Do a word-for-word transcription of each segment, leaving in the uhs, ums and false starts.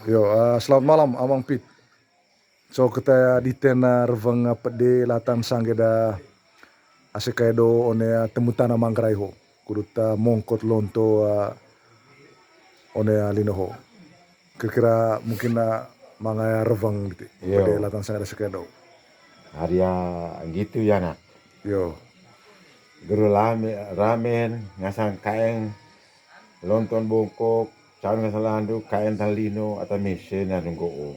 Yo, eh, selamat malam, Amang Pit. So, kita diten, eh, reweng, eh, pede latan sangge da ase kayak do one, eh, temu tanah Manggarai ho. Kudut, eh, mongkot lonto, eh, one, eh, lino ho. Kira-kira mungkin, eh, manga reweng dite. Yo. Pede latan sangge da ase kayak do. Haria gitu ya, nak. Yo. Guru lame-, ramen, ngasang kaeng, lonton bongkok, caun ngasang landu, kaeng tan lino, ata mese na nunggu o.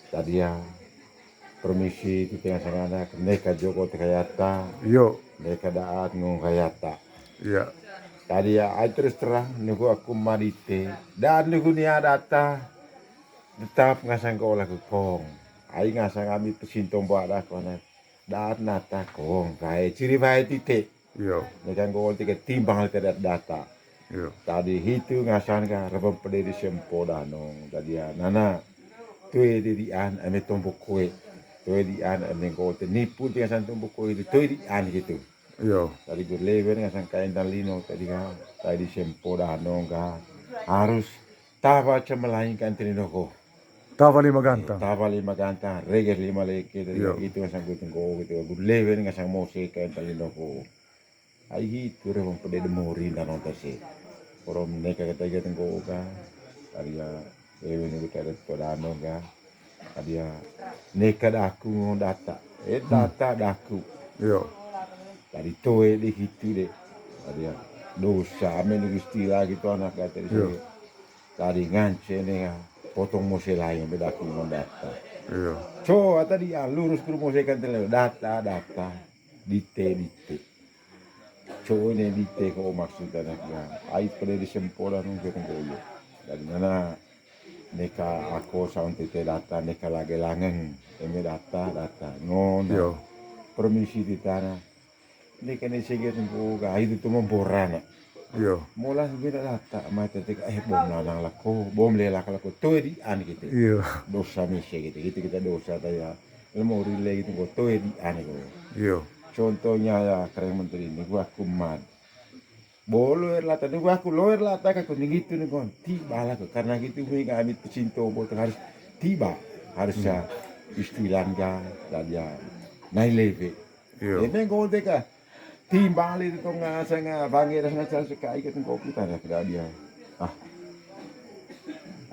Tadi ya, permisi, titi ngasang anak, neka joko te kayata, Yo. neka daat ngung kayata. Iya. Tadi ya, ai terus terang, nunggu aku madite, dan nunggu nia data, tetap ngasang ko laku kong. Ai ngasang ami pesintong buat aku anak. Daat nata kong, kae ciri bae tite. Iyo. Nekan gol tike timbang te dat data. Iyo. Tadi hitu ngasan ka reweng pede di sempo danong. Tadi ya, nana. Toe di dian eme tombok kue. Toe dian eme gol te nipu te ngasan tombok kue itu. Toe dian gitu. Iyo. Tadi gur lewer ngasan kain dan lino tadi ka. Tadi di sempo danong ka. Harus tawa cemelain kan tadi noko. Tawa lima gantang. Tawa lima gantang, reges lima leke, tadi Iyo. itu ngasang gue tengko, gitu. Gue lewe ni ngasang mose kain tali noko. Ai gitu, reweng pede de mori, nda nonton se. Korom neka kata iga tengko ka, tadi ya, ewe ni kita ada to dano ka. Tadi ya, neka daku ngon data. Eh, Hmm. data daku. Iyo. Tadi toe de gitu de. Tadi ya, dosa, ame ni Gusti lagi tu anak kata di Iyo. sini. Tadi ngance ne ya, potong mose lain, beda aku ngon data. Iyo. Co, ata dia lurus guru mose kan tele, data, data, dite, dite. Co, ini dite ko maksud anak ya. Ai pede di sempola nung ke tengko iyo. Dari mana neka ako saun tete data, neka lage langeng, eme data, data. Ngon. Iyo. Permisi di tanah. Neka ne sege tengko ga, itu tu memborana. Iyo. Mola beda data, mata teka, eh, bom nanang lako, bom lelak lako, toe di an gitu. Iyo. Dosa mese gitu, gitu kita dosa taya. Lemo rile gitu, ko toe di an gitu. Iyo. Contohnya ya, keren menteri ini, gua kumat. Bo loer lata, ni gua aku loer lata, kaku ni gitu ni kon. Tiba lah ko, karena gitu, hui kami pecinto, bo harus tiba. Harus Hmm. ya, istilah ga, dan ya, nai leve. Iyo. Eme gol teka. Timbali tu tonga sanga bangi das ngasal sekai ke tengko kita dah kira dia. Ah.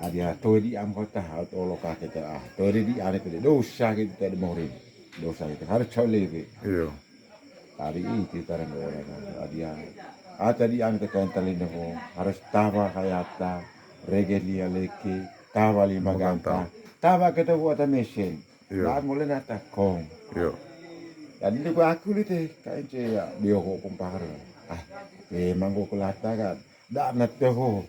Adia toi di am kota, tolo ka kita, ah. Toi di ane pede dosa gitu tadi morin. Dosa itu harus coli be. Iyo. Tadi itu tarang orang adia. Ah, tadi ane ke tentang ini, harus tawa kayata, rege lia leke, tawa lima Lima gantang. gantang. Tawa kita buat mesin. Iyo. Daan mole nata kong. Iyo. Jadi ndugu aku lite, kain ce ya, dio ho kumpar. Ah, eh, manggo kulata kan. Daan na toho.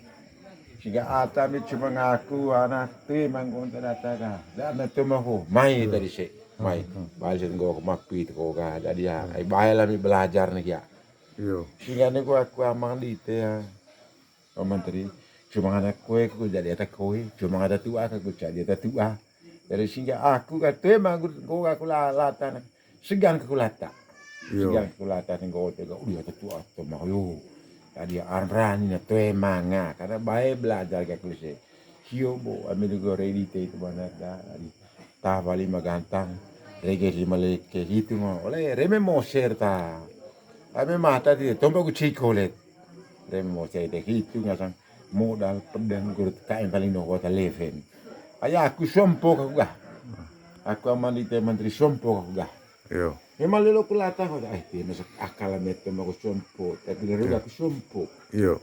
Siga ata mi cuma ngaku anak te manggo nta data ka. Daan na toho ho. Mai Iyo. tadi se. Mai. Hmm, hmm. Balik se nggo mapi to ko ka. Jadi ya, Hmm. ai bae lah mi belajar nih ya. Iyo. Siga ni ku aku amang dite ya. Oh, menteri, cuma ada kue, ku jadi ada kue, cuma ada tua, ku jadi ada tua. Dari sehingga aku kata emang, ku aku la-, lata, segan ku lata. Iyo. Segan ku lata, nih, kau tega, udah ada tua, tuh, mah, yo. Tadi arani, nah, tuh emang, ah, karena bae belajar ke klise. Sio, bo, ambil gue ready, teh, itu mana ada, tadi. Tah, bali mah gantang, rege lima leke, gitu, mah. Oleh, reme moser, ta. Ame mata, dia, tombok ku cikolet. Rem mo cai teh hitu ngasang modal pedang gurut kain paling no kota leven. Aya aku sompo ka gah. Aku aman di teh menteri sompo ka gah. Iyo. Memang lelo kulata kota, eh, dia masak akal meto aku sompo, tapi lelo Iyo. aku sompo. Iyo.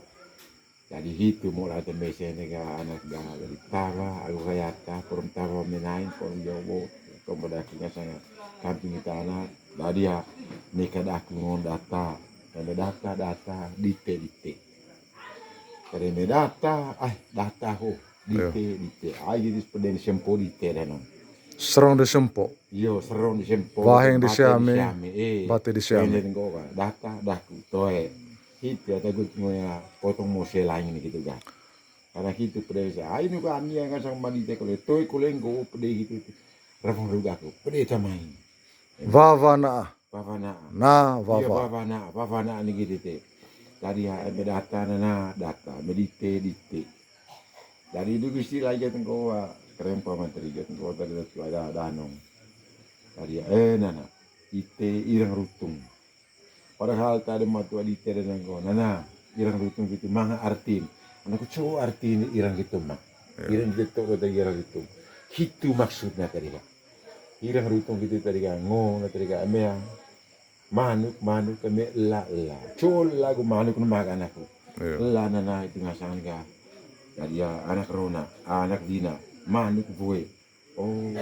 Jadi hitu modal teh mesen ka anak gah dari tawa, aku kayata, forum tawa menain, forum jowo, kemudian akhirnya sangat kampung kita anak, tadi ya, meka daku ngon data. Kami data, data, dite, dite. Kami data, ah, data ho, dite, Iyo. dite. Ah, jadi sepeda di sempo dite dah non. Serong di sempo. Iyo, serong di sempo. Waheng di Bate siame, eh. Bate di siame. Kami data, daku, toe. Hitu, ada gue ngoya potong mose lain gitu kan. Karena hitu pede sa. Ah, ini kan yang ngasang mandi teh kole, toe kole nggo pede gitu. Rafang ruga aku, pede tamai. Wawa na. Wawa na. Na, Iya, wawa. wawa na, wawa na ni gitu teh. Tadi ya, eme data na, na, data, eme dite, dite. Dari du Gusti lagi tengko, ah, kerempa mantri tengko tadi tu ada danong. Tadi, eh, nana, ite irang rutung. Padahal tadi matua dite dan nangko, nana, irang rutung gitu, manga artin. Anakku cowok artin irang gitu, mak. Irang gitu, kata irang gitu. Hitu maksudnya tadi, Kak. Irang rutung gitu tadi, Kak. Ngo, tadi, Kak, meang. Manuk, manuk, kami ela, ela. Col lagu manuk nu makan aku. Ela nana itu ngasangan ka. Jadi ya, anak rona, anak dina, manuk boe. Oh,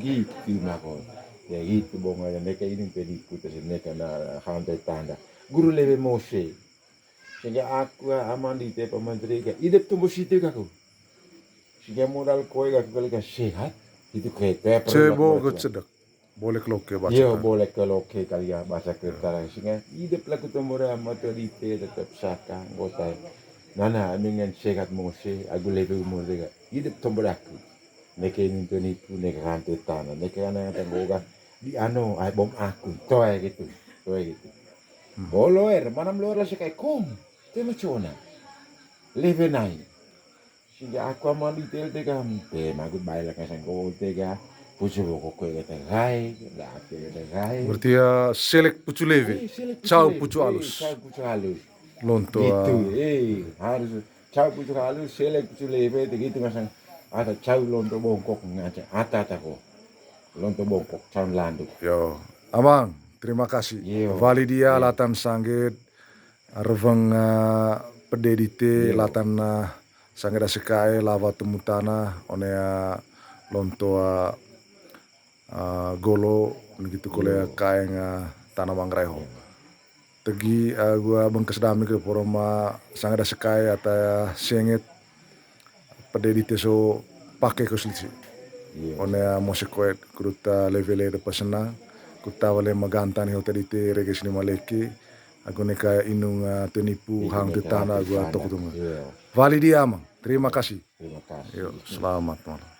gitu mako. Ya gitu bonga ya, neka ini pediku, terus neka na hantai tanda. Guru lebe Mose. Sehingga aku, ah, aman di tepa menteri ka. Idep tumbuh situ aku. Sehingga modal koe aku kali ka sehat. Itu kayak paper. Cebo gecedak. Boleh keloke baca. Iyo, boleh keloke kali ya baca kertas. Sehingga idep laku tombora matua dite tetap saka anggota. Nana, amingan sehat Mose, aku lebe umur dega. Idep tombora aku. Neke ini tuh nipu, neke kante tanah, neke anak yang tanggoga. Di ano, ai bom aku, toe gitu, toe gitu. Boloer, manam loer lah sekai kum, tema cona. Lebe nai. Sehingga aku ama detail tega, te magut bae lah kasang ko tega. Pucu boko kue kata gai, lah kue kata gai. Berarti ya selek pucu lebe, cau pucu alus. Cau pucu alus. Lonto. Gitu, eh, harus cau pucu alus, selek pucu lebe, gitu ngasang. Ada cau lonto bongkok ngaca, ata ata ko. Lonto bongkok, cau landuk. Yo, Amang, terima kasih. Wali dia latan sangget, reveng, eh, pede dite, latan, eh, sangget asik kae, lawa temu tanah, one, eh, lonto, eh, eh, golo, gitu kole kaeng, eh, tanah manggarai ho. Tegi, eh, gua bengkes dami ke poroma sangada sekai ata, eh, senget pede dite so pake ko selisi. One, eh, Mose koet kuduta levele depa senang. Kuta wale maganta ni hota dite rege sini maleke. Aku neka inung, eh, tenipu hang tetana gua tok tunga. Wali dia, Amang. Terima kasih. Terima kasih. Yuk, selamat malam.